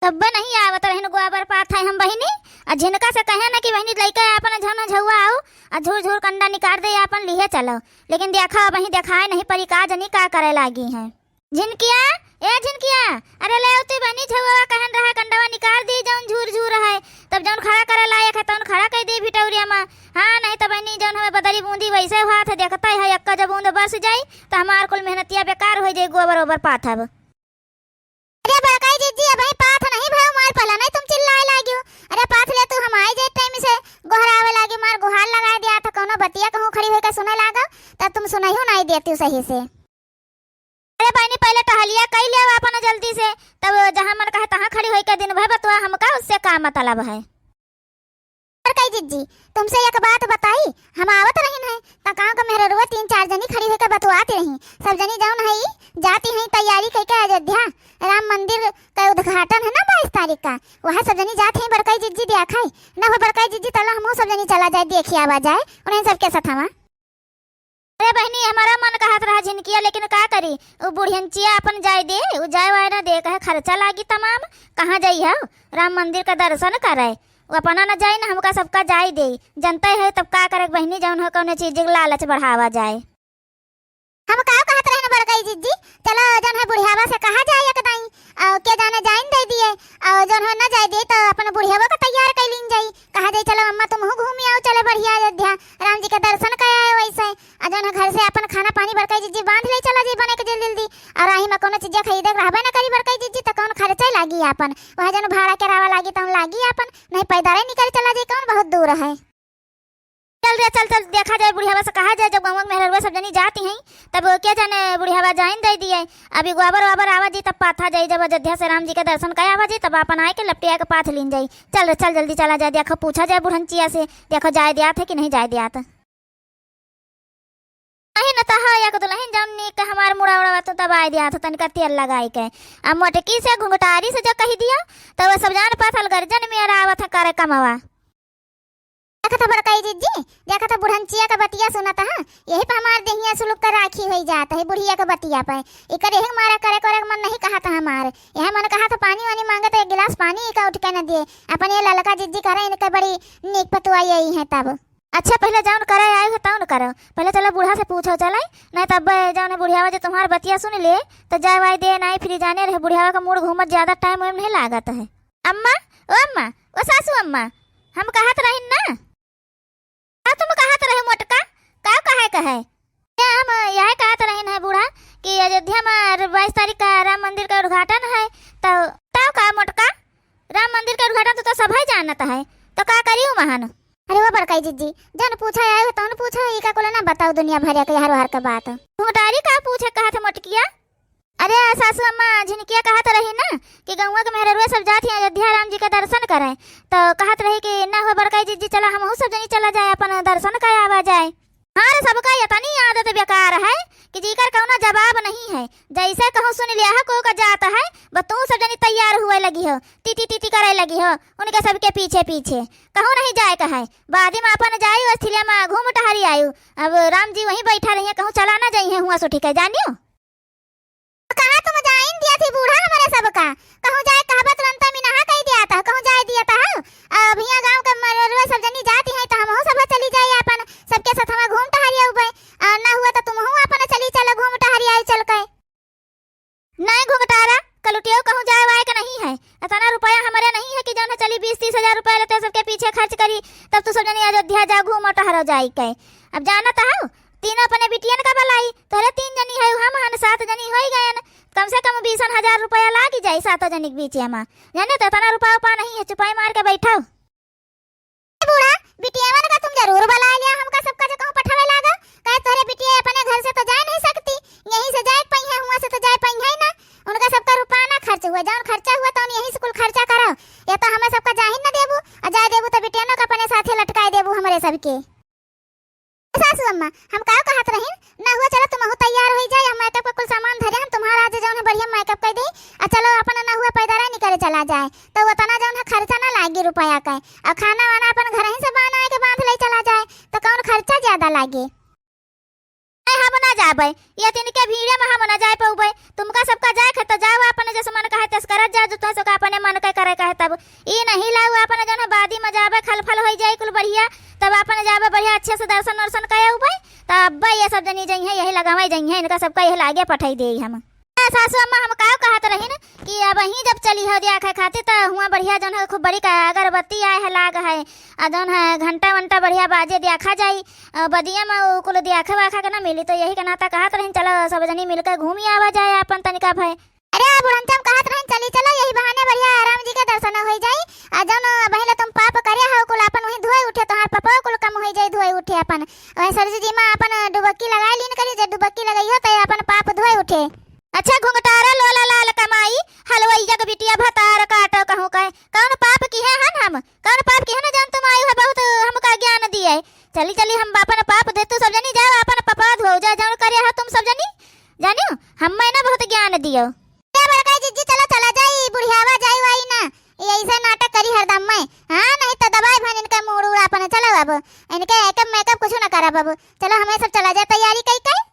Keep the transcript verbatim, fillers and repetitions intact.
तब्बे नहीं आवत रहिन गोबर पाथै हम बहिनी। आ झिनका से कहे न कि बहिनी लइके आपन झन झउआ आउ, आ झूर झूर कंडा निकार दे आपन लिहे चलो। लेकिन देखा अबहीं देखाए नहीं परी का जनी का करे लागी हैं। झिनकिया, ए झिनकिया, अरे ले आउ तू बहिनी झउआ कहन रहा कंडवा निकार दी जउन झूर झूर है। तब जउन खड़ा करे लायक है तउन खड़ा कइ दी भिटौरिया मा। हाँ, नहीं त बहिनी जउन हमें बदरी बूंदी वइसे हुआ था, देखतै है एक्का जब बूंद बरस जाई त हमार कुल मेहनतिया बेकार होइ जाई, गोबर ओबर पाथब। अरे बड़कई जिज्जी, अबहीं पाथ नहीं भय, मार पहला नहीं तुम चिल्लाए लाग्यो। अरे पाथ ले तू, हम आए जे टाइम से गोहरावे लागी, मार गुहार लगाए दिया था, कउनो बतिया कहूँ खड़ी होइके सुने लागो, तब तुम सुनहु नहीं देती सही से। अरे बहिनी, पहले टहलिया कइ लेव आपन जल्दी से, तब जहाँ मन कहे तहाँ खड़ी होइके दिन भर बतुआ, हमका उससे का मतलब है। बड़कई जिज्जी, तुमसे एक बात बताई, हम आवत रहिन है, त गाँव के मेहररुआ तीन चार जनी खड़ी होइके बतुआत रही। सब जनी जउन है, जाती हैं तैयारी कइके अयोध्या, राम मंदिर का उद्घाटन है ना बाईस तारीख का, वहाँ सब जनी जात हैं बड़कई जिज्जी देखाई। ना हो बड़कई जिज्जी, तला हमहू सब जनी चला जाए, देखी आवा जाए उन्हें सबके साथ हमा। अरे बहिनी, हमारा मन कहत रहा झिनकिया, लेकिन का करी, उ बुढ़ियनचिया अपन जाए दे, उ जाए वाए ना दे, कहे खर्चा लागी तमाम, कहाँ जाई हो राम मंदिर का दर्शन करे, उ अपना न जाई न हमका सबका जाए दे, जनते है तब का करे बहिनी, जउन हो कउनो चीज के लालच बढ़ावा जाए। हम का कहत रहे न बड़कई जिज्जी, चलो जउन है बुढ़ियावा से कहा जाए एक दाई, अउ के जाने जाइन दे दिए, अउ जउन है न जाए दिए तो अपन बुढ़ियावा का तैयार कइ लीन जाई। कहा जाई, "चलो अम्मा, तुमहू घूमी आओ, चले बढ़िया अयोध्या, राम जी के दर्शन कर आए वइसे।" आ जउन है घर से अपन खाना पानी बड़कई जिज्जी बांध ले चला जाई बने के जल्दी जल्दी। अउ राही मा कउनो चीज खरीदे के रहबे न करी बड़कई जिज्जी, त कउन खर्चा लागी आपन, वह जउन भाड़ा किरावा लागी तउन लागी आपन, नहीं पैदल निकल चला जाई, कउन बहुत दूर है। चल रे, चल, चल, देखा जाए बुढ़ियावा से कहा जाए, जब गउँवा के मेहररुआ सब जनी जाती हैं, तब के जाने बुढ़ियावा जाइन दे दिए। अभी गोबर वाबर आवा जी, तब पाथा जाई, जब अयोध्या से राम जी के दर्शन कर आवा जी, तब आपन आए के लपटिया के पाथ लीन जाई। चल रे, चल, जल्दी चला जाए, देखो, पूछा जाए बुढ़नचिया से, देखो, जाए दियात है कि नहीं जाए दियात। नहीं न तहा एक दुलहिन जउन नीक हमार मुड़ा उड़ावा तू दबाए दियात है, तनिका तेल लगाई के। आ मोटकी से घुंघटारी से जो कही दिया, तो वो सब जान पाथल गर्जन में आवत है करे कमवा। देखत ह बड़कई जिज्जी, देखत ह बुढ़नचिया क बतिया सुनत ह, यही पे हमार देहिया सुलुक कर राखी होई जात है बुढ़िया क बतिया पे। इकर यही मारा करे करे क मन नहीं कहत ह हमार, यह मन कहत ह पानी वानी मांगे त एक गिलास पानी इका उठ के न दिए। अपन ये ललका जिज्जी करे इनके बड़ी नीक पतुआ यही है तब। अच्छा पहले जउन करे आए हो तउन करो, पहले चलो बूढ़ा से पूछो चले, नहीं तब जउन है बुढ़ियावा जो तुम्हार बतिया सुन ले, तो जाए वाए दे नहीं फिर जाने रहे बुढ़ियावा का मूड घूमत ज्यादा टाइम वाइम नहीं लागत है। अम्मा, ओ अम्मा, ओ सासू अम्मा, हम कहत रहिन ना। का तुम कहत रहे मोटका? का कहे कहे? ए, हम यह कहत रहिन है बूढ़ा कि अयोध्या में बाईस तारीख का राम मंदिर का उद्घाटन है, तो तब का मोटका? राम मंदिर का उद्घाटन तो, तो सभई जानत है, तो का करी उ महान? अरे वो बड़कई जिज्जी, जउन पूछा आए हो तउन पूछो, ई का कुल ना बताओ दुनिया भर के हर हर के बात। घुंघटारी का पूछे कहत है मोटकिया? अरे सासू अम्मा, झिनकिया कहत रही ना कि गउँवा के मेहररुआ सब जात ही अयोध्या राम जी के दर्शन करे, तो कहत रही कि ना हो बड़कई जिज्जी, चला हमहू सब जनी चला जाए, अपन दर्शन कर आवा जाए। हाँ रे, सबका यतनी आदत बेकार है कि जीकर कउनो जवाब नहीं है, जइसे कहूँ सुन लिया है को का जात है, बस तू सब जनी तैयार हुए लगी हो, टीटी टीटी करे लगी हो उनके सबके पीछे पीछे। कहूँ नहीं जाए का है, बाद में अपन जाई, ओस थिलिया में घूम टहरी आयु। अब राम जी वहीं बैठा रहिए, कहूँ चला ना जाइए हुआ सुठी के, जानियो। कहाँ तुम जाइन दिया थी बूढ़ा हमरे सबका? कहूँ जाए कहबे तुरंत मिनहा कही दिया था, कहूँ जाए दिया था। अब हियाँ गाँव के मरलुआ सब जनी जाती हैं तो हमहू सब चली जाए अपन, सबके साथ हम घूम टहरी आउबे। आ ना हुआ तो तुमहू अपन चली चलो घूम टहरी आई चल के। नहीं घुंघटारा, कलुटियो कहूँ जाए वाए के नहीं है। इतना रुपया हमरे नहीं है कि जौन है चली बीस तीस हजार रुपया लेते सबके पीछे खर्च करी, तब तू सब जनी अयोध्या जाओ घूमो टहरो जाई के। अब जानत हऊ, तीनों अपने बिटियन का बलाई, तोहरे तीन जनी है, हम हन सात जनी होई गयन, कम से कम बीसन हजार रुपया लागी जाई सातों जनी के बीच में। जाने तो इतना रुपया उपा नहीं है, चुपाई मार के बैठो। बूढ़ा, बिटियावन का तुम जरूर बलाय लिया, हमका सबका जो कहूँ पठावे लागा, काहे तोहरे बिटिया अपने घर से तो जाए नहीं सकती, यहीं से जाए पइहैं, हुआँ से तो जाए पइहैं ना। उनका सबका रुपया ना खर्च हुआ, जौन खर्चा हुआ तौन यहीं से कुल खर्चा करो, या तो हमें सबका जाहिन न देबू, और जाए देबू तो बिटियानो का अपने साथे लटकाए देबू हमरे सबके। सासू अम्मा, हम काव कहत रहिन, ना हुआ, चलो तुमहू तैयार होई जाए, हम मेकअप का कुल सामान धरे, हम तुम्हारा आज जौन है बढ़िया मेकअप कर दे, आ चलो अपन ना हुआ पैदल निकले चला जाए, तो उतना जौन है खर्चा ना लागी रुपया का, और खाना वाना अपन घर ही से बनाए के बांध ले चला जाए, तो कौन खर्चा ज्यादा लागे? ए हम ना जाबे, ये तिनके भीड़े में हम ना जाए पउबे। तुमका सबका जाए के है तो जाओ, अपने जस मन कहे तस करत जाओ, जो तुम सबका अपने मन के करे कहे तब। ई नहीं लाऊ अपने जौन है बादी में जाबे, खलफल होइ जाई कुल बढ़िया, तब अपने जाबे बढ़िया अच्छे से दर्शन वर्शन करे उबे। तब अब्बे ये सब जनी जइहैं, यही लगावे जइहैं, इनका सबका यही लागे पठाई देई हम। ए सासू अम्मा, हम काव कहत रहिन कि अबहीं जब चलिहो द्याखे खातिर त हुआँ बढ़िया जौन है खूब बड़ी का अगरबत्ती आए है लाग है, आ जौन है घंटा वंटा बढ़िया बाजे द्याखा जाई। आ बदिया में उ कुल द्याखे वाखा के ना मिली, तो यही के नाता कहत रहिन चलो सब जनी मिलके घूमी आवा जाए आपन तनिका भय। अरे बुढ़नचम कहत रहिन चली चलो, यही बहाने बढ़िया राम जी के दर्शन होइ जाई। आ जौन अबहीं ले तुम पाप करे हो कुल आपन वहीं धोए उठे, तोहार पपवा कुल कम होइ जाई धोए उठे आपन। वहीं सरजू जी में आपन डुबक्की लगाए लीन करी, जे डुबक्की लगइहो त आपन पाप धोए उठे। अच्छा घुंघटारा लोला लाल कमाई, हलवइया के बिटिया भतार काटो कहूँ कहे। कौन पाप किहे हन हम? कौन पाप किहे न जौन तुम आयु है बहुत हमका ज्ञान दिए? चली चली हम आपन पाप दे, तू सब जनी जाओ आपन पपवा धोओ जा, जौन करे हो तुम सब जनी। जानियो, हम्मे ना बहुत ज्ञान दियो। ए बड़का जिज्जी चला चला जाई, बुढ़ियावा जाई वाई ना। ये ऐसे नाटक करी हरदम में। हाँ, नहीं तो दबाई भन इनका मूड़ उड़ आपन। चलो अब इनके मेकअप मेकअप कुछ ना करब अब। चलो हमें सब चला जाए तैयारी कई कई।